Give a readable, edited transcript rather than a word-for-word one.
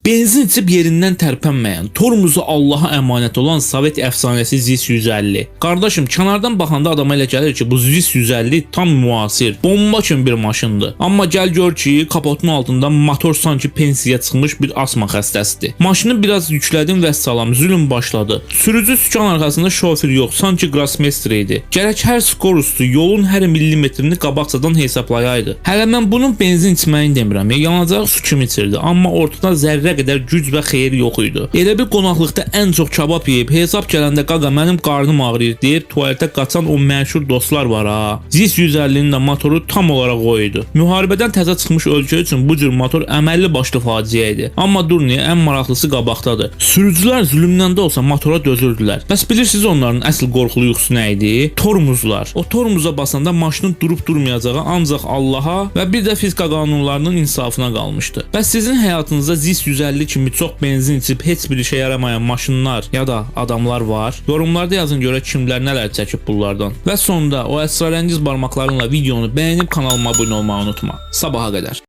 Benzin içib yerindən tərpənməyən, tormozu Allaha əmanət olan Sovet əfsanəsi ZIS 150. Qardaşım, kənardan baxanda adama elə gəlir ki, bu ZIS 150 tam müasir, bomba kimi bir maşındır. Amma gəl gör ki, kapotun altında motor sanki pensiyaya çıxmış bir asma xəstəsidir. Maşını biraz yüklədim və salam, zülm başladı. Sürücü sükan arxasında, şofer yox, sanki qrosmeyster idi. Gərək hər skorostu, yolun hər millimetrini qabaqcadan hesablayaydı. Hələ mən bunun benzin içməyini demirəm. Yanacaq su kimi içirdi, amma ortada zərrə qədər güc və xeyir yox idi. Elə bir qonaqlıqda ən çox kabab yeyib, hesab gələndə "Qaqa, mənim qarnım ağrıyır" deyib tualetə qaçan o məşhur dostlar var ha. ZIS 150-nin də motoru tam olaraq o idi. Müharibədən təzə çıxmış ölkə üçün bu cür motor əməlli başlı faciə idi. Amma dur, niyə, ən maraqlısı qabaqdadır. Sürücülər zülmdən də olsa motora dözürdülər. Bəs bilirsiniz onların əsl qorxulu yuxusu nə idi? Tormozlar. O tormoza basanda maşının durub durmayacağı ancaq Allaha və bir də fizika qanunlarının insafına qalmışdı. Bəs sizin həyatınızda ZIS 150 kimi çox benzin içib heç bir işə yaramayan maşınlar ya da adamlar var? Yorumlarda yazın görək kimlər nələr çəkib bunlardan. Və sonda o əsrarəngiz barmaqlarınla videonu bəyənib kanalıma abunə olmağı unutma. Sabaha qədər.